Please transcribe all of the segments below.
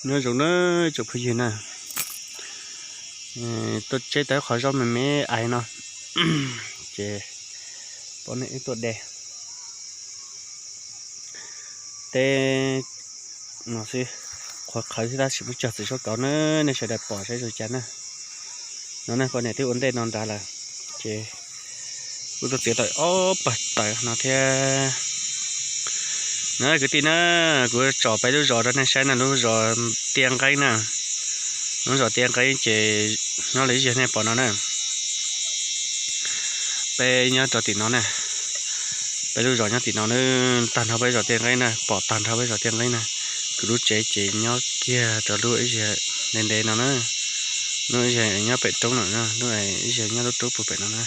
Nyob zoo na tsoom phooj ywg na, tuaj tseb tau qhov zaub me me ais no, ces pom nej wb tuaj de teb no xwb, qhuav qhawv xwb tab sis muab cog txiv suab kauv na, nej sawv daws pom saib zoo cas na. No ne poj niam twb ua ntej no nrad lawm, ces kuv tuaj txiav tau ob pawg tawv no thiab. No kwv tij na, kuv tsom peb lub zos rau nej saib na, lub zos Tiaj Nqeeb na, lub zos Tiaj Nqeeb ces nyob li ib zaug nej pom no na. Peb nyob rau tim no na, peb lub zos nyob tim no na, tag nrho peb zos Tiaj Nqeeb na, pom tag nrho peb zos Tiaj Nqeeb na. Kuv lub tsev ces nyob kiag rau lub ib zaug ntev ntev no na, lub ib zaug nyob pem roob no, lub ib zaug nyob lub roob puag pem no na,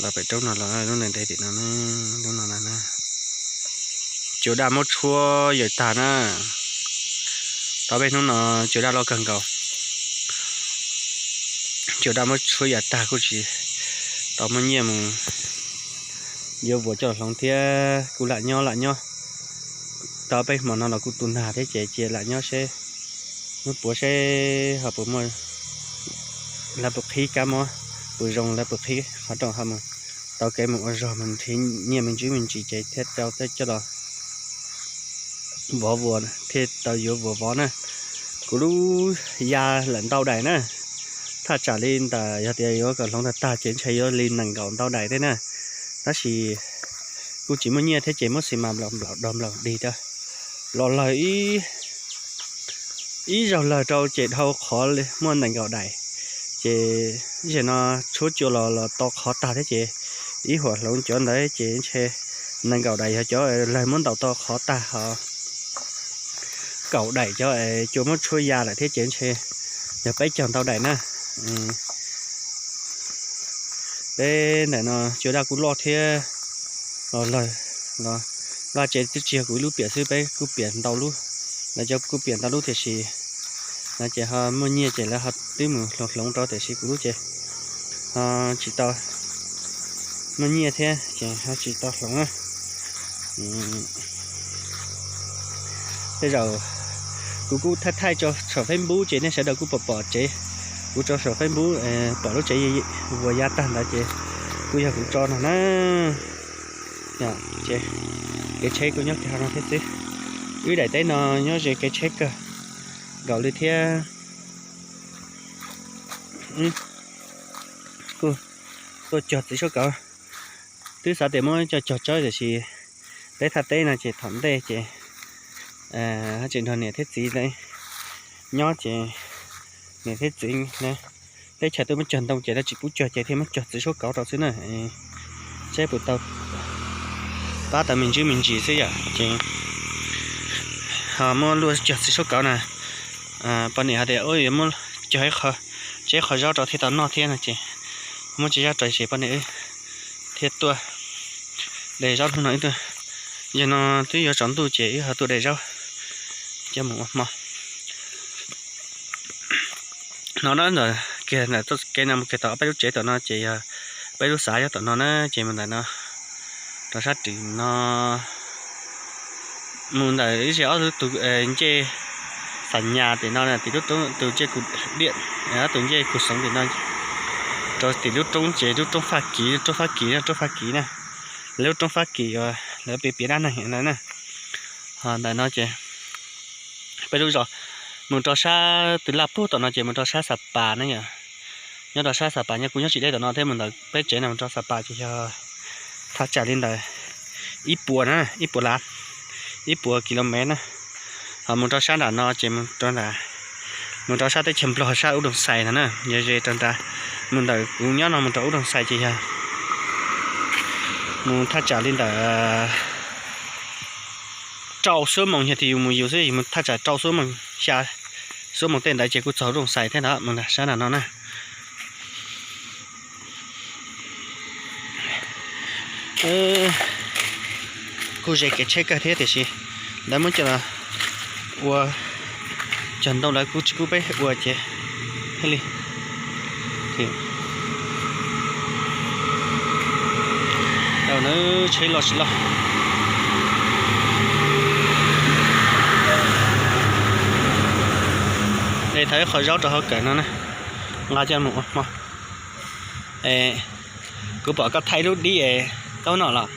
los pem roob no los lub ntev ntev tim no, lub no na. Cua daj muab tshuab yaws tag na, tau peb hnub no cua daj loj kawg nkaus. Cua daj muab tshuab yaws tag kuj tsis tau muaj nyiaj mus yuav vuas coj los hloov thiab kuj lam nyob lam nyob. Tau peb hmo no los kuj tu nag thiab ces cia lam nyob seb, nyob puav seb ho puas muaj, lawv puas qhib kab mob, puas zoo lawv puas qhib qhov rooj ho mus tau kev mus ua zog mus nrhiav nyiaj me ntsis me ntsis ces thiaj tau coj los vov vuas thiaj tau yuav vuas vov na. Kuv lub ya lawm ntau daim na, thaj tsam li ntawm yog tias yuav kom hloov tag tag ces ntshe yuav li nees nkaum ntau daim thiab na. Tab sis kuj tsis muaj nyiaj thiab ces muab xi mas nplaum nplaum dog nplaum dig rau los lawg ib zaug lawg rau ces dhau qhov muaj nees nkaum daim. Ces zaum no tshuab cua los los tau qhov tag thiab ces ib huam hloov cov ntawd ces ntshe nees nkaum daim yog cov lawg muab ntaus tau qhov tag ho kaum daim cov cua muab tshuab ya lawm thiab ces ntshe yog peb caug ntau daim na. Peb ntawm no cua daj kuj loj thiab los lawg los vaj tsev twb tsis yog kuv ib lub piam xwb, peb kuj piam ntau lub, lawv cov kuj piam ntau lub tiam sis lawv ces ho muaj nyiaj ces lawv ho twb mus hloov hloov rau tiam sis kuv lub ces ho tsis tau muaj nyiaj thiab ces ho tsis tau hloov na. Tej zaum kuv kuj thaij thaij tso saum Facebook ces nej sawv daws kuj pom pom tsev, kuv tso saum Facebook pom lub tsev vuas ya tag ntawd ces kuj yog kuv tso no na. Kev tsheb kuj nyob kiag no thiab xwb. Wb daim teb no nyob ze kev tsheb kawg nkaus li thiab. Kuj tuaj cog txiv suab kauv, twb xav tias muab coj cog tsawb tiam sis peb thaj teb no ces thaum ntej ces tseem nrog niam thiab txiv nyob ces niam thiab txiv teb chaws tuaj muab cog ntoo ces lawv tsis pub cog ces thiaj muab cog txiv suab kauv rau xwb na. Seb puas tau pab tau me ntsis me ntsis xwb yom ces ho muab luaj cog txiv suab kauv na. Poj niam hais tias yuav muab cog ib qho, tseb qho zaub rau thiaj tau noj thiab no ces muab tseb zaub rau ces poj niam wb thiaj tuaj de zaub hnub no wb tuaj. Yog no twb yuav tsaus ntuj ces wb ho tuaj de zaub coj mus ua hmo. No na, ntawm kiag ntawm txoj kev no mus kiag tom peb lub tsev tom no ces yog peb lub xav nyob tom no na, ces mus ntawm no rau sab tim no, mus ntawm ib zig ob tug ncej Xam Nyas tim no, tim lub roob tus ncej Kus Diam, ob tug ncej Kus Xoov tim no, rau tim lub roob ces lub roob Fab Kis, roob Fab Kis, roob Fab Kis na, lub roob Fab Kis uas lawv piav piav dab neeg ntawd na. Ho ntawm no ces peb lub zos mus rau sab tus laj pug tom no ces mus rau sab Xa Pas na yom. Nyob rau sab Xa Pas, nyob kuv nyob tsis deb tom no thiab, mus ntawm peb tsev no mus rau Xa Pas ces yog thaj tsam li ntawm ib puas na, ib puas lav, ib puas kilomev na. Ho mus rau sab nram no ces mus rau nram, mus rau sab teb chaws Nplog sab Ub Doog Xais no na, yog ze rau nrad, mus ntawm kuv nyob no mus rau Ub Doog Xais ces yog mus thaj tsam li ntawm rau xuab moos, yog tias yus mus yus xwb yus mus thaj tsam rau xuab moos, xya xuab moos tej ntawd ces kuj txog Ub Doog Xais thiab ntag, mus sab nram no na. Kuj ze kev tsheb kawg thiab tiam sis lawv muab coj los ua cog ntoo lawv kuj tsis pub peb ua ces thiaj li tau na, tsheb loj tsis loj. Thauj ib qho zaub rau hauv kawm no na, nqa coj mus ua hmo. Kuv pom koj thaij lub dib es koj noj los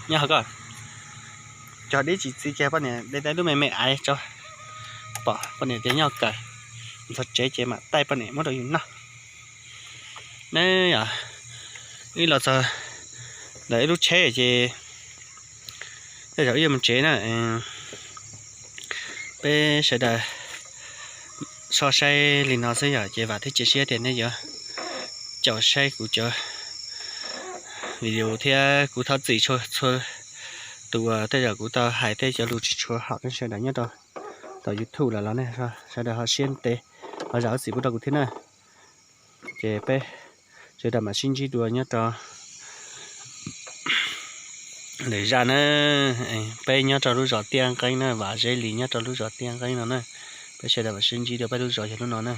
nyob hauv ko, cog dib tsis txi kiag poj niam de tau lub me me aiv tso, pom poj niam tias nyob kawm, txog tsev ces mam taij poj niam muab rau yus noj. Ne yog wb los txog ntawm ib lub tsheb ces tej zaum wb yuav mus tsev na. Peb sawv daws so saib li no xwb yom, ces vam thiab cia siab tias nej yuav caum saib kuv cov video thiab kuv thov txim txhua txhua tus uas tej zaum kuv tau hais tej cov lus tsis tshua haum nej sawv daws nyob rau tom YouTube lawm los nej sawv daws ho siab ntev ho zam lub txim pub rau kuv thiab na. Ces peb sawv daws mam sib ntsib dua nyob rau lwm zaj na. Peb nyob rau lub zos Tiaj Nqeeb na, Vam Zeb Lis nyob rau lub zos Tiaj Nqeeb no na. Peb sawv daws mam sib ntsib dua, peb lub zos yog lub no na.